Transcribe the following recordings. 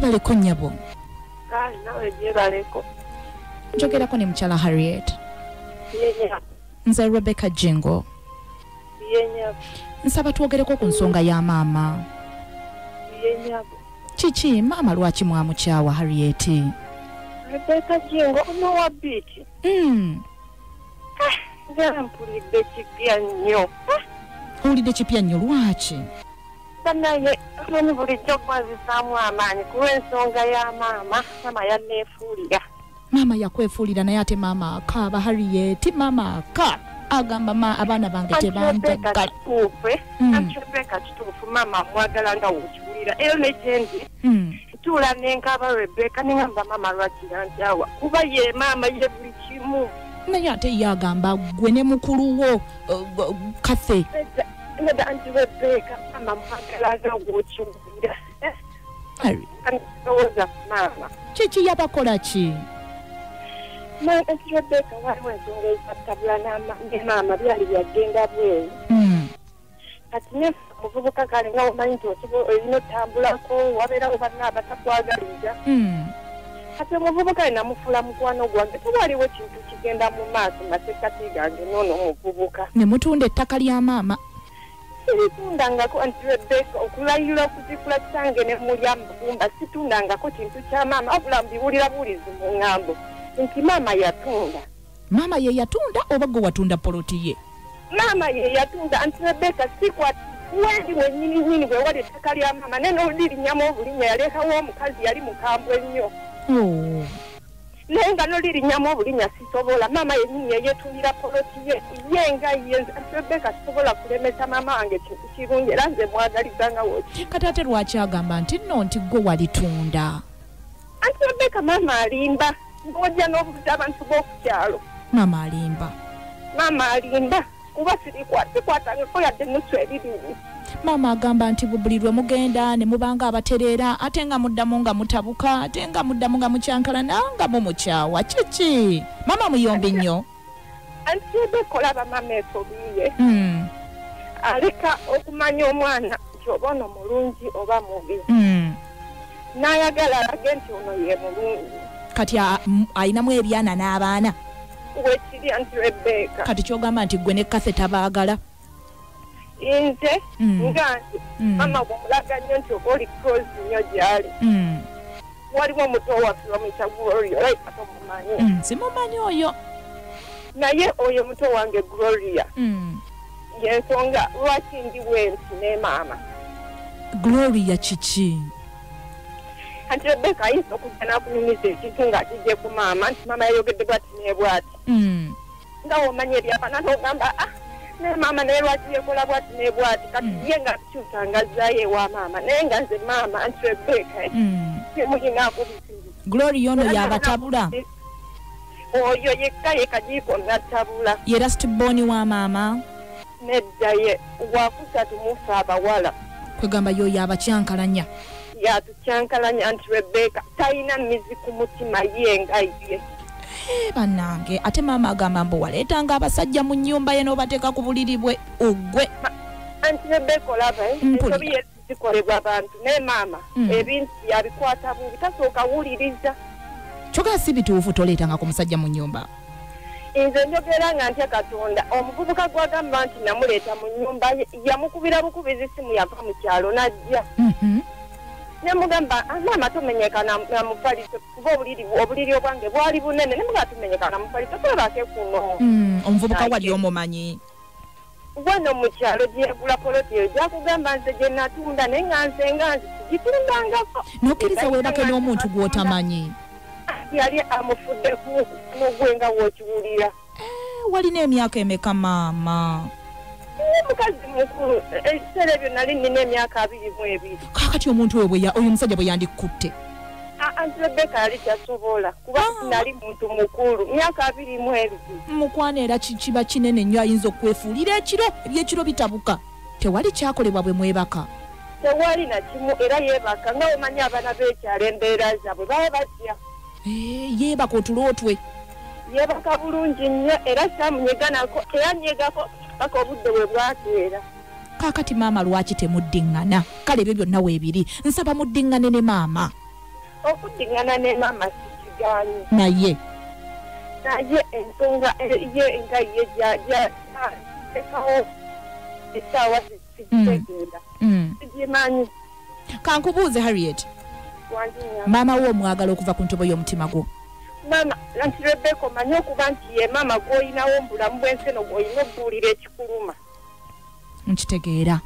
Weebaleko nnyabo. Kale nawe gyebaleko. Njogerako ne mukyala Harriet. Ye. Nze Rebecca Jingo. Ye nnyabo. Nsaba twogereko ku nsonga ya maama. Ye nnyabo. Kiki maama lwaki mwamukyawa Harriet? Rebecca Jingo ono wa biiki. Nze mpulidde kipya nnyo. Owulidde kipya nnyo lwaki? Banaye omanyi bulijjo kwazisaamu amaanyi ku lw'ensonga ya maama. Maama yanneefuulira. Maama yakwefuulira naye ate maama akaaba Harriet, maama akaaba. Agamba ma abaana bange tebanjagala. Anti Rebecca kituufu maama amwagala nga w'okiwulira era ne gye ndi. Ntuula ne nkaaba Rebecca ne ŋŋamba maama lwaki yankyawa kuba ye maama ye buli kimu. Naye ate ye agamba ggwe ne mukulu wo Kathe. Nedda Anti Rebecca maama mwagala nga w'okiwulira. Ndowooza maama. Kiki yabakola ki? Anti Rebecca waliwo ensonga ezatabula ne maama byali byagenda bweru. Kati ne muvubuka kale nga omanyi nti olina otambulako wabeerawo banna abatakwagaliza. Kati omuvubuka ye namufuula mukwano gwange tewaliwo kintu kigenda mu maaso masekkati gange n'ono omuvubuka. Ne mutunda ettaka lya maama. Siritundangako Anti Rebecca okulayira okuzikula kitange ne mulya mugumba situndangako kintu kya maama wabula mbiwulira buwulizi mu ŋŋambo nti maama yatunda. Maama ye yatunda oba gwe watunda poloti ye? Maama ye yatunda Anti Rebecca sikwata wendi wennyini nnyini bwe wali ettaka lya maama naye n'olirinyamu obulinnya yalekawo omukazi yali mukambwe nnyo. Naye nga n'olirinyamu obulinnya sisobola maama yennyini yeyeetundira poloti ye ye nga ye nze Anti Rebecca sisobola kulemesa maama wange kintu kirungi era nze mwagaliza nga w'oki. Kati ate lwaki agamba nti nno nti gwe walitunda? Anti Rebecca maama alimba ng'ojja n'obuuza abantu b'oku kyalo. Maama alimba. Maama alimba kuba sikwatangako yadde nusu ebiri. Maama agamba nti buli lwe mugenda ne mubanga abatereera ate nga muddamu nga mutabuka ate nga muddamu nga mukyankalana nga mumukyawa. Kiki? Maama muyombi nnyo. Anti Rebecca olaba maama ensobi ye. Aleka okumanya omwana nti oba ono mulungi oba mubi. N'ayagala alage nti ono ye mulungi. Kati ayinamu ebyana n'abaana. Wekiri Anti Rebecca. Kati ky'ogamba nti ggwe ne Kathe tabaagala. Nze nga nti maama bw'omulaga nnyo nti oba oli close nnyo gy'ali. Waliwo muto waffe bamuyita Gloria olabika tomumanyi. Simumanyi oyo. Naye oyo muto wange Gloria. Y'ensonga lwaki ndi bwenti ne maama. Gloria kiki? Anti Rebecca ayinza okujja n'akunyumiza ekintu ng'akijje ku maama nti maama yayogedde bw'ati ne bw'ati. Nga w'omanyi ebyafaana n'ogamba ne maama naye lwaki yeekola bw'ati ne bw'ati kati ye ng'akyusa ng'azzaayo ewa maama naye nga nze maama Anti Rebecca temulinaako buzibu. Gloria ono y'abatabula. Oyo yekka ye kajiiko n'atabula. Ye last born wa maama? Nedda ye wakusatu mufe abawala. Kwegamba y'oyo abakyankalanya. Yatukyankalanya Anti Rebecca talina mizi ku mutima ye nga ye. Bannange ate maama agamba mbu waleetanga abasajja mu nnyumba ye n'obateeka ku buliri bwe ogwe. Anti Rebecca olaba ensobi ye zikolebwa abantu naye maama ebintu yabikwata bubi tasooka wuliriza. Kyokka si bituufu toleetanga ku musajja mu nnyumba. Nze njogera nga ntya Katonda omuvubuka gw'agamba nti namuleeta mu nnyumba ye yamukubira bukubizi simu yava mu kyalo n'ajja. Ne mugamba maama tomenyeka na mufaliso kuba obuliri obwange bwali bunene ne mugamba tomenyeka na mufaliso twebake kuno. Omuvubuka wali omumanyi. Wano mu kyalo gye yagula poloti eyo gy'akugamba nze gye natunda naye nga nze nga nze sigitundangako. N'okkiriza weebake n'omuntu gw'otamanyi. Yali amufudde n'ogwe nga w'okiwulira. Walina emyaka emeka maama? Mukazi mukulu ebiseera ebyo nali nnina emyaka 22. Kaakati omuntu oyo oyo omusajja bwe yandikutte. Anti Rebecca yali tasobola kuba nali muntu mukulu myaka 22. Mukwano era kiba kinene nnyo ayinza okwefuulira ekiro ebyekiro bitabuka. Tewali kyakolebwa bwe mwebaka. Tewali na kimu era yeebaka nga omanyi abaana b'ekyalo embeera zaabwe baba batya. Yeebaka otulo otwe. Yeebaka bulungi nnyo era saamunyeganako teyanyegako paka obudde bwe bwakeera. Kaakati maama lwaki temuddiŋŋana? Kale ebyo byonna weebiri. Nsaba muddiŋŋane ne maama. Okuddingana ne maama sikigaanyi. Naye ensonga ye nga ye gyatekawo essaawa zikitegeera. Sigimanyi. Kankubuuze Harriet. Maama wo omwagala okuva ku ntobo y'omutima gwo? Maama, Aunty Rebecca, omanyi okuba nti ye maama gw'olinawo mu bulamu bw'ensi eno gw'olina okubuulira ekikuluma. Nkitegeera.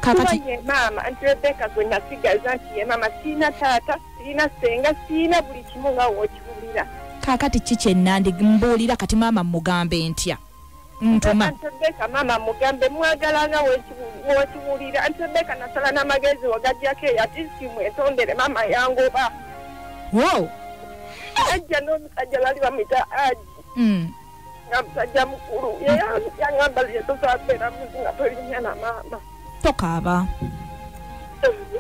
Kuba ye maama, Aunty Rebecca, gwe nasigaza nti ye maama, sirina taata, sirina ssenga, sirina buli kimu nga w'okiwulira. Kaakati ki kye nandi mbuulira kati maama mmugambe ntya? Ntuma. Aunty Rebecca, maama mugambe mwagala nga w'okiwulira. Aunty Rebecca, nasala n'amagezi wagaggyako eyo ati simwetondere maama yangoba. Wow. Ajja n'omusajja baali bamuyita Aji. Nga musajja mukulu. Yangamba lye tosobola kubeera muzi nga tolinnya na maama. Tokaaba.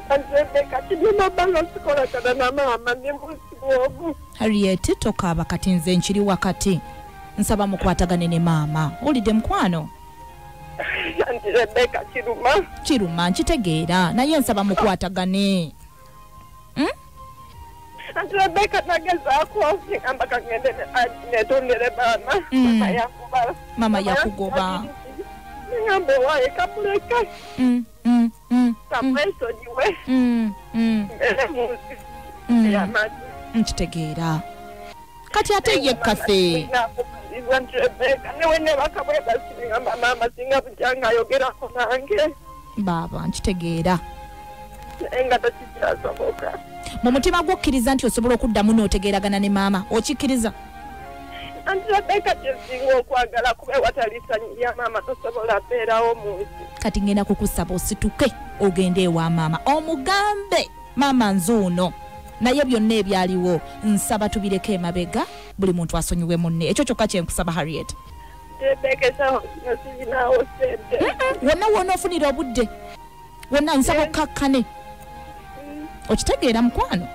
Aunty Rebecca, kirina bbanga sikolagana na maama ndi muzibu omu. Harriet, tokaaba kati nze nkiri wakati. Nsaba mukwatagane ne maama. Owulidde mukwano? Aunty Rebecca, kiruma. Kiruma, nkitegeera. Naye nsaba mukwatagane. Aunty Rebecca, nagezaako ngamba kangende netondere maama. Maama yangoba. Maama yakugoba. Ngamba owaaye kamuleke. Kamwesonyiwe. Mbeere mu nsi ey'amazzi. Nkitegeera. Kati ate ye kaffe. Aunty Rebecca, ne we neebaka bwe basi ngamba maama singa bujja ng'ayogerako nange. Baaba nkitegeera. Naye nga tekikyasoboka. Mu mutima gwo okkiriza nti osobola okuddamu n'otegeeragana ne maama, okikkiriza? Aunty Rebecca, kye nsinga okwagala kuba ewatali ssanyu lya maama tosobola beerawo mu nsi. Kati ngenda kukusaba osituke ogende ewa maama omugambe maama nzuuno, naye byonna ebyaliwo nsaba tubireke emabega, buli muntu asonyiwe munne. Ekyo kyokka kye nkusaba Harriet. Rebecca, essaawa zino sirinaawo ssente. Wonna w'onoofunira obudde wonna nsaba okkakkane. Okitegeera mukwano?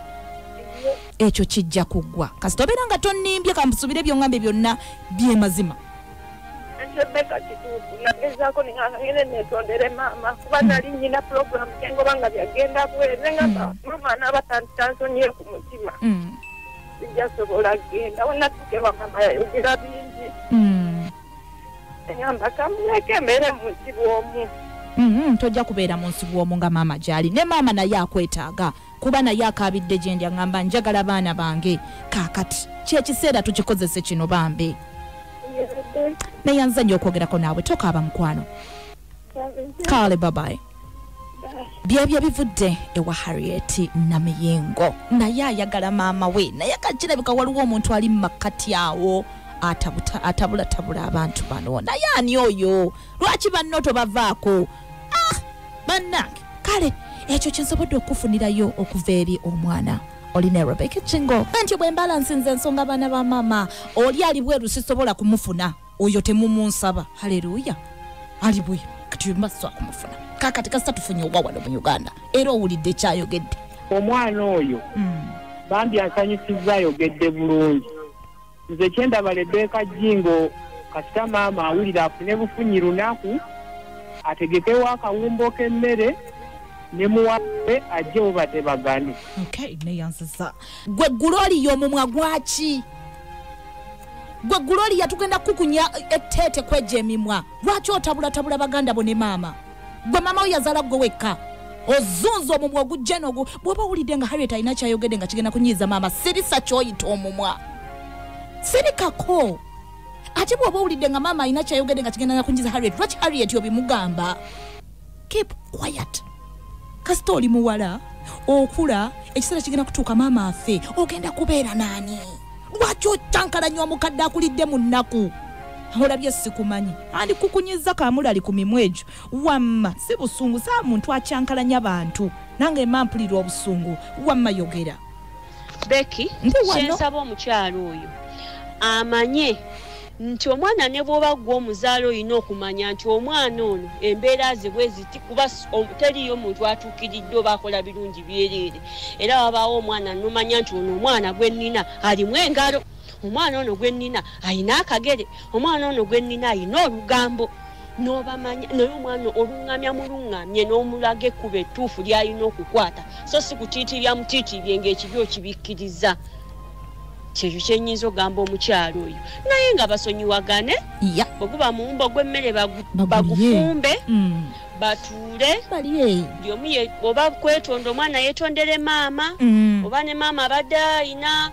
Ekyo kijja kuggwa. Kasita obeera nga tonnimbye, kansubire by'oŋŋambye byonna bye mazima. Aunty Rebecca, kituufu nagezaako ne ngamba ngende neetondere maama kuba nali nnyina pulogulaamu gyengoba nga byagenda bweru ne ngamba maama anaaba tansonyiye ku mutima. Sijja sobola kugenda. We natuuka ewa maama yayogera bingi. Ne ngamba kamuleke mbeere mu nsi bw'omu. Tojja kubeera mu nsi bw'omu nga maama gy'ali. Ne maama naye akwetaaga kuba naye akaabidde gye ndi aŋŋamba njagala baana bange. Kaakati kyekiseera tukikozese kino bambi. Neyanza nnyo okwogerako naawe, tokaaba mukwano. Kale bye-bye. Byebyo bivudde ewa Harriet Namuyingo. Naye ayagala maama we, naye kakirabika waliwo omuntu ali mu makkati awo atabulatabula abantu bano. Naye ani oyo? Lwaki banno tobavaako? Bannange, kale ekyo kye nsobodde okufunirayo okuva eri omwana oli ne Rebecca Jingo. Nti bwe mbalansinze ensonga baana ba maama, oli ali bweru sisobola kumufuna, oyo temumunsaba. Haleluya, ali bweru kati mbasobola kumufuna. Kaakati kasita tufunye owa wano mu Uganda, era owulidde kyayogedde. Omwana oyo bambi asanyusizza, ayogedde bulungi. Nze kyendaba Rebecca Jingo, kasita maama awulira afune bufunyi lunaku, ategekewo akawumbo k'emmere ne muwawe ajje oba tebagane. Okay, neyanziza. Gwe Gloria omumwa gwaki? Gwe Gloria tugenda kukunya etteete kwejja emimwa. Lwaki otabulatabula baganda bo ne maama? Gwe maama wo yazaala gwe wekka. Ozunza omumwa ogujja n'ogu. Bw'oba owulidde nga Harriet alina kyayogedde nga kigenda kunyiiza maama, sirisa ky'oyita omumwa. Sirikako. Ate bw'oba owulidde nga maama alina kyayogedde nga kigenda kunyiiza Harriet, lwaki Harriet obimugamba? Keep quiet. Kasita oli muwala, okula, ekiseera kigenda kutuuka maama afe, ogenda kubeera naani? Lwaki okyankalanya omukadde akulidde mu nnaku? Olabye sikumanyi. Andi kukunyiza kamulali ku mimwa egyo. Wamma si busungu, saa muntu akyankalanya bantu. Nange mma mpulira obusungu. Wamma yogera. Becky, kyensaba omukyalo oyo amanye nti omwana ne bw'oba ggwe omuzaala olina okumanya nti omwana ono embeera ze bwe ziti, kuba teriiyo muntu atuukiridde oba akola birungi byereere. Era wabaawo omwana n'omanya nti ono omwana gwe nnina alimu engalo, omwana ono gwe nnina alina akagere, omwana ono gwe nnina alina olugambo. N'obamanya naye omwana oluŋŋamya muluŋŋamye n'omulaga ekkubo ettuufu ly'alina okukwata, so si kutiitirya mutiitiibye ng'ekibi okibikkiriza. Kyekyo kyennyinza okugamba omukyalo oyo, naye nga basonyiwagane. Bwe guba muwumbo gw'emmere bagufumbe, batuule buli omu, oba kwetonda omwana yeetondere maama, oba ne maama abadde ayina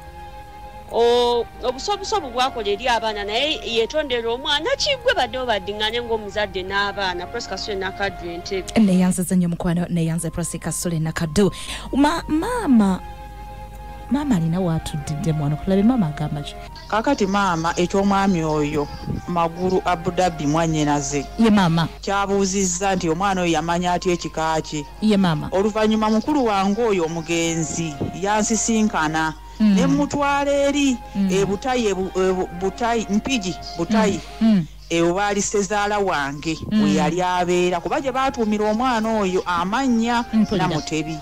obusobusobu bwakola eri abaana naye yeetondera omwana, kigwe badde obaddiŋŋane ng'omuzadde n'abaana. Prosi Kasule Nakaddu, Entebe. Neyanziza nnyo mukwano, neyanze Prosi Kasule Nakaddu. Maama maama alina waatuddidde mwana kulabe maama agamba ki? Kakati maama, eky'omwami oyo Magulu Abudabi mwannyinaze ye maama kyabuuzizza nti omwana oyo yamanya atya ekika kye? Ye maama. Oluvannyuma mukulu wange oyo omugenzi yansisinkana ne mutwala eri e Butayi, Mpigi Butayi, ewo baali sezaala wange we yali abeera, kuba gye baatuumira omwana oyo amannya Namutebi.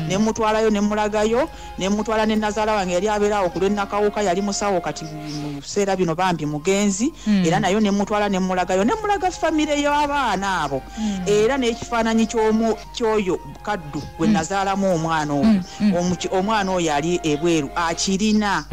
Ne mutwalayo ne mulagayo, ne mutwala ne nazaala wange yali abeera awo ku lw'e Nakawuka, yali musawo kati mu biseera bino bambi mugenzi, era nayo ne mutwala ne mulagayo, ne mulaga famire y'abaana abo, era n'ekifaananyi ky'oyo Kaddu gwe nazaalamu omwana oyo. Omwana oyo ali ebweru akirina,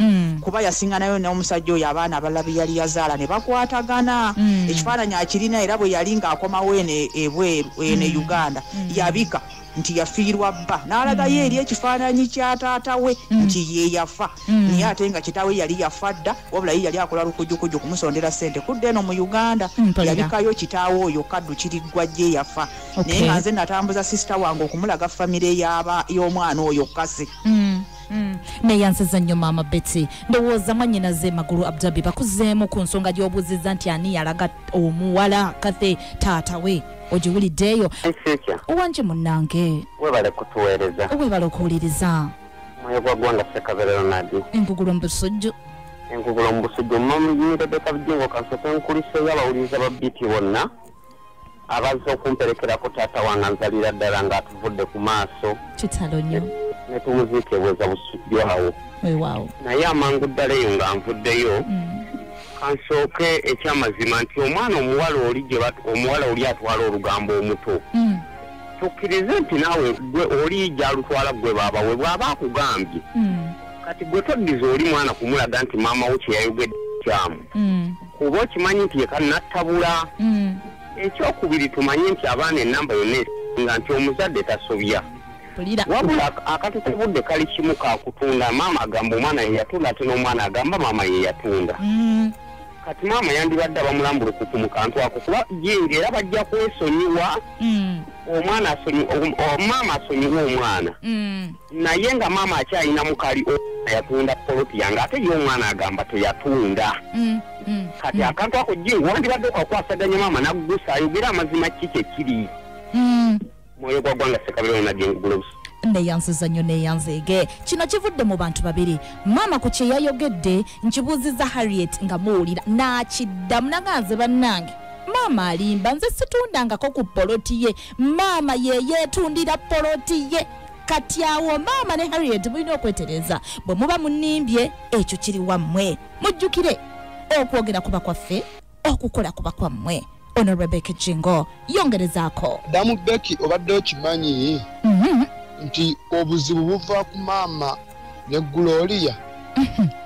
kuba yasinganayo n'omusajja oyo abaana abalala be yali yazaala ne bakwatagana. Ekifaananyi akirina, era bwe yali ng'akomawo eno ebweru eno e Uganda yabika nti yafiirwa bba, n'alagayo eri ekifaananyi kya taata we nti ye yafa, naye ate nga kitaawe yali yafa dda, wabula ye yali akola lukujjukujju kumusondera ssente kudda eno mu Uganda. Yabikayo kitaawe oyo Kaddu Kiriggwa gye yafa, naye nga nze natambuza sisita wange okumulaga famire y'omwana oyo Kase. Neyansiza nnyo maama Betty. Ndowooza mwannyinaze Magulu Abdabi bakuzeemu ku nsonga gy'obuuzizza nti ani yalaga omuwala Kathe taata we, ogiwuliddeeyo? Owanje munnange, webale kutuweereza. Webale okuwuliriza. Mwoyo gwa ggwanga Ssekabere Ronald. Engugulo mu Busujju. Engugulo mu Busujju. Mami Rebecca Bujjingo, kansooke nkuliseeyo abawuliriza ba BT bonna abazze okumperekerako taata wange anzalira ddala ng'atuvudde ku maaso. Kitalo nnyo. Ne tumuziika ebweza Busujju awo. Weewaawo. Naye amangu ddala eyo nga nvuddeyo, kansooke ekyamazima nti omwana omuwala oli omuwala oli atwala olugambo omuto, tukkirize nti naawe gwe oli gy'alutwala gwe baaba we bw'aba akugambye, kati gwe toddiza oli mwana kumulaga nti maama wo kye yayogedde kyamu, kuba okimanyi nti ye kannattabula. Ekyokubiri, tumanye nti abaana ennamba yonna esinga nti omuzadde tasobya, wabula akatutabudde kali kimu kakutunda. Maama agamba omwana ye yatunda, ate n'omwana agamba maama ye yatunda. Kati maama yandibadde abamulambulukufu mu kantu ako, kuba jinga era bajja kwesonyiwa omwana, maama asonyiwa omwana, naye nga maama akyalina mukali yatunda poloti yange, ate ye omwana agamba teyatunda. Kati akantu ako jinga wandibadde okakwasaganya maama naggusa ayogere amazima ki kyekiri. Mwoyo gwa ggwanga Ssekabere Ronald, Engugulo. Neyanziza nnyo, neyanzeege. Kino kivudde mu bantu babiri. Maama ku kye yayogedde nkibuuziza Harriet nga muwulira n'akiddamu naganze, bannange maama alimba, nze situndangako ku poloti ye, maama ye yeetundira poloti ye. Kati awo maama ne Harriet mulina okwetereza, bwe muba munnimbye ekyo kiri wammwe. Mujjukire okwogera kuba kwaffe, okukola kuba kwammwe. Ono Rebecca Jingo yongerezaako. Damu Becky, obadde okimanyi nti obuzibu buva ku maama ne Gloria?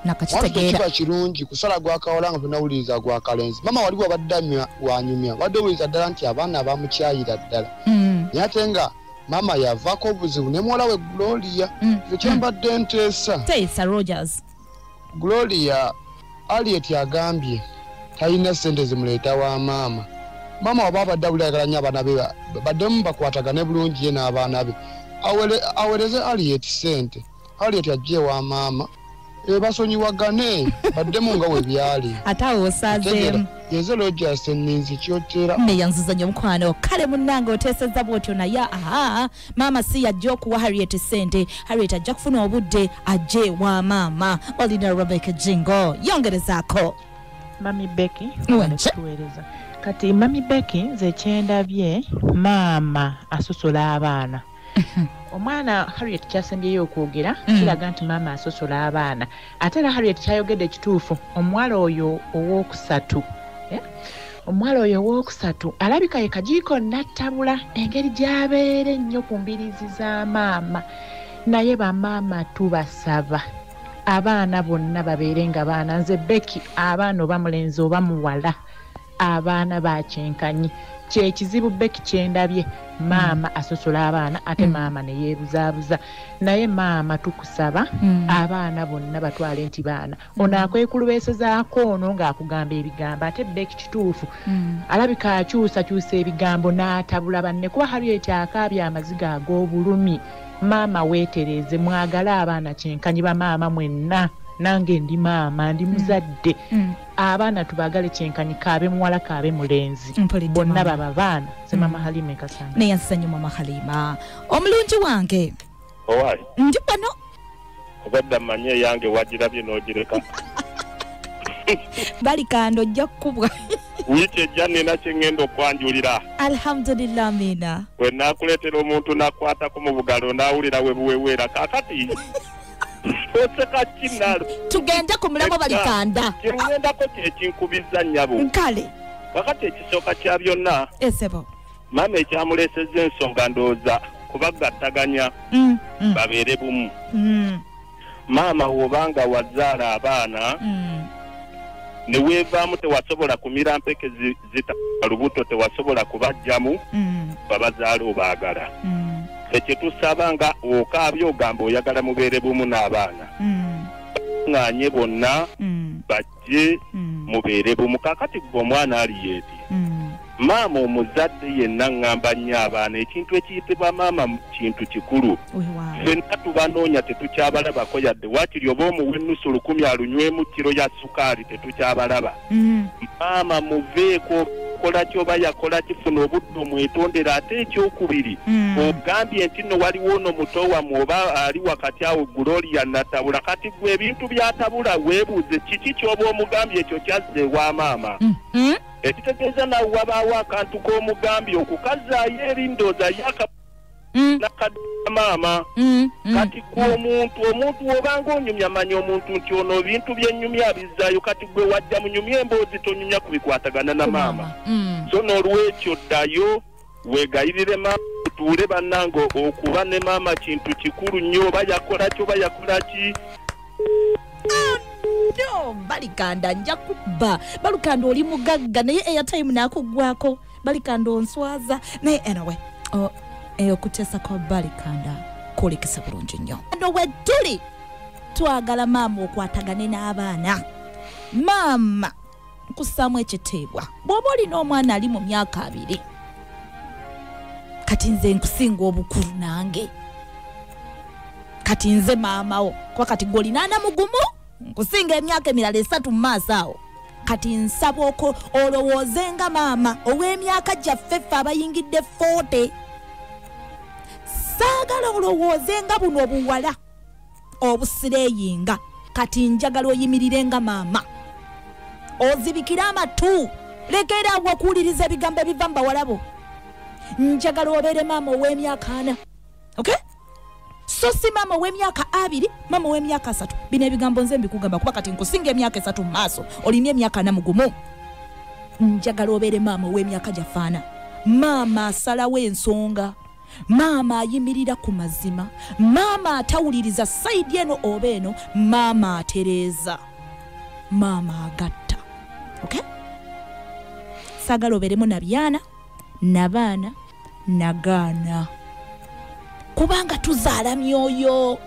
Nakakitegeera. Kiba kirungi kusala gwakawala nga tonawuliriza gwakalenzi. Maama wali wabadde wanyumya, wadde owuliriza ddala nti abaana bamukyayira ddala, naye ate nga maama yavaako obuzibu ne muwala we Gloria. Nze kyembadde nteesa, teesa Rogers, Gloria Harriet agambye talina ssente zimuleeta wa maama. Maama waba abadde awulira nnyo abaana be baddemu bakwatagane bulungi ye n'abaana be, aweereze Harriet ssente, Harriet ajje wa maama basonyiwagane baddemu nga we byali. Ate awo osaazeemu. Yenze Rogers Nninzi Kyotera. Neyanziza nnyo mukwano. Kale munnange oteesezza bw'otyo, naye aha, maama si yajja okuwa Harriet ssente, Harriet ajja kufuna obudde ajje wa maama. Olina Rebecca Jingo yongerezaako. Mami Becky, tuweereza. Kati Mami Becky, nze kyendabye maama asosola abaana. Omwana Harriet kyasembyeyo okwogera kiraga nti maama asosola abaana. Ate era Harriet kyayogedde kituufu, omuwala oyo owookusatu, Omuwala oyo owookusatu alabika ye kajiiko nattabula engeri gy'abeera ennyo ku mbiriizi za maama. Naye bamaama tubasaba abaana bonna babeere nga baana. Nze Becky, abaana oba mulenzi oba muwala, abaana bakyenkanyi. Kyekizibu Becky kyendabye, maama asosola abaana ate maama ne yeebuzaabuza. Naye maama tukusaba abaana bonna batwale nti baana. Ono akwekulubeesezaako ono ng'akugamba ebigambo, ate Becky kituufu alabika akyusakyusa ebigambo n'atabula banne, kuba Harriet akaabye amaziga ag'obulumi. Maama weetereeze, mwagale abaana kyenkanyi. Bamaama mwenna, nange ndi maama, ndi muzadde. Abaana tubagale kyenkanyi, kaabe muwala kaabe mulenzi, bonna baba baana. Nze Mama Halima Ekasanga. Neyansiza nnyo Mama Halima. Omulungi wange owaayi, ndi wano. Obadde mmanyi eyange wagirabye n'ogireka. Balikando ojja kukubwa. Wiiki ejja nina kye ŋŋenda okwanjulira. Alhamdulillah, amina. Bwe naakuleetera omuntu n'akwatako mu bugalo n'awulira we buweweera. Kaakati oseka ki nalo? Tugende ku mulamwa Balikanda. Kye ŋŋendako kye kinkubizza nnyabo. Nkale. Kakati ekisooka kya byonna, Esebo, maama ekyamuleesezza ensonga ndowooza kubagattaganya babeere bumu. Maama w'obanga wazaala abaana ne weevaamu, tewasobola kumira mpeke zita lubuto, tewasobola kubajjamu, babazaala obaagala. Ekyo tusaba nga okaabye ogamba oyagala mubeere bumu n'abaana, ŋŋaanye bonna bajje mubeere bumu. Kaakati gwe omwana Harriet, maama omuzadde yenna ŋŋamba nnyo abaana, ekintu ekiyitibwa maama kintu kikulu. Ffenna tubanoonya tetukyabalabako yadde, waakiri oba omuwa ennusu 1000 alunywemu kiro ya sukaali, tetukyabalaba. Maama muveeko, kola ki oba yakola kifuna obudde omwetondera. Ate ekyokubiri, ogambye nti nno waliwo ono muto wammwe oba ali wakati awo Gloria Natabula. Kati gwe ebintu by'atabula weebuuze kiki ky'oba omugambye ekyo kyazza ewa maama. Ekitegeeza naawe wabaawo akantu k'omugambye okukazaayo eri ndowooza maama. Kati gwe omuntu obanga onyumya, manya omuntu nti ono ebintu byennyumya abizzaayo. Kati gwe wajja munyumya emboozi, tonyumya ku bikwatagana na maama. So n'olwekyo ddayo weegayirire maama, otuule bannange. Okuba ne maama kintu kikulu nnyo, oba yakola ki oba yakola ki. No, Balikanda nja kubba. Balikanda oli mugagga naye airtime nakuggwako. Balikanda onswaza naye anyway, okuteesa kwa Balikanda kwolekesa bulungi nnyo. No, we tuli twagala maama okwatagane n'abaana. Maama nkussaamu ekitiibwa. Bw'oba olina omwana ali mu myaka 2, kati nze nkusinga obukulu nange, kati nze maama wo, kuba kati gw'olina ana mugumu, nkusinga emyaka emirala 3 mu maaso awo. Kati nsaba olowooze nga maama ow'emyaka gyaffe ffe abayingidde 40. Saagala olowooze nga buno obuwala obusireeyinga. Kati njagala oyimirire nga maama, ozibikire amatu, lekera awo okuwuliriza ebigambo ebiva mu bawala bo. Njagala obeere maama ow'emyaka 4, okay? So si maama ow'emyaka 2, maama ow'emyaka 3. Bino ebigambo nze mbikugamba kuba kati nkusinga emyaka 3 mu maaso, olina emyaka 41. Njagala obeere maama ow'emyaka gyaffe 4. Maama asalawo ensonga, maama ayimirira ku mazima, maama atawuliriza sayidi eno oba eno, maama atereeza, maama agatta. Okay? Saagala obeeremu nabyana, nabaana, nagaana, kubanga tuzaala myoyo.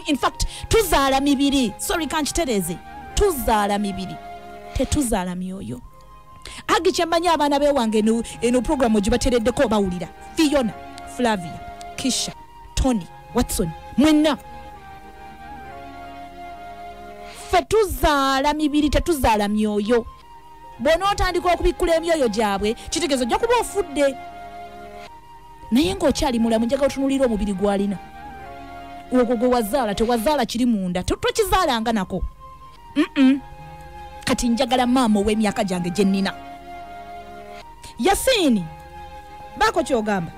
In fact tuzaala mibiri. Sorry, kankitereeze, tuzaala mibiri, tetuzaala myoyo. Agi kyemmanyi abaana bewange eno programu gibatereddeko bawulira. Fiona, Flavia, Kisha, Tony, Watson, mwenna ffe tuzaala mibiri, tetuzaala myoyo. Bw'onootandika okubikkula emyoyo gyabwe, kitegeeza ojja kuba ofudde. Naye ng'okyali mulamu, njagala otunuulira omubiri gw'alina. Ogwo gwe wazaala, tewazaala kiri munda, tokizaalanga nako. Kati njagala maama ow'emyaka gyange gye nnina. Yasiini, baako ky'ogamba.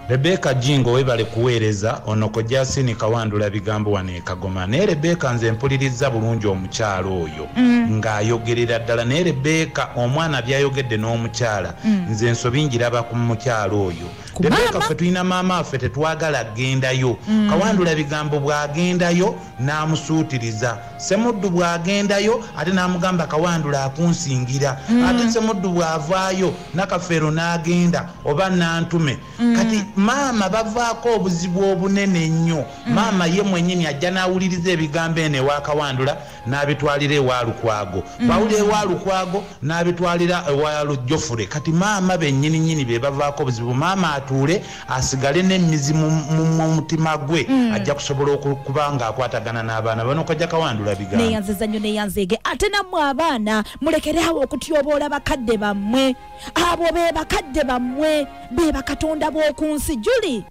Rebecca Jingo webale kuweereza ono kojja Kawandula bigambo wano e Kagoma. Naye Rebecca nze mpuliriza bulungi omukyala oyo ng'ayogerera ddala. Naye Rebecca omwana byayogedde n'omukyala nze ensobi njiraba ku mukyala oyo. Rebecca ffe tulina maama waffe tetwagala gendayo. Kawandula bigambo bw'agendayo n'amusuutiriza, Semuddu bw'agendayo ate n'amugamba Kawandula akunsingira, ate Semuddu bw'avaayo Nakafeero n'agenda oba Nantume. Kati maama bavaako obuzibu obunene ennyo. Maama ye mwennyini ajja n'awuliriza ebigambo eno ewa Kawandula n'abitwalira ewa Lukwago, bw'awulira ewa Lukwago n'abitwalira ewa Lujjofule. Kati maama bennyini nnyini be bavaako obuzibu. Maama atuule asigale n'emizi mu mutima gwe, ajja kusobola okuba ng'akwatagana n'abaana bano. Kojja Kawandula bigambo neyanziza nnyo neyanzeege. Ate nammwe abaana mulekere awo okutyoboola bakadde bammwe. Abo be bakadde bammwe, be bakatonda b'oku nsi. Julie.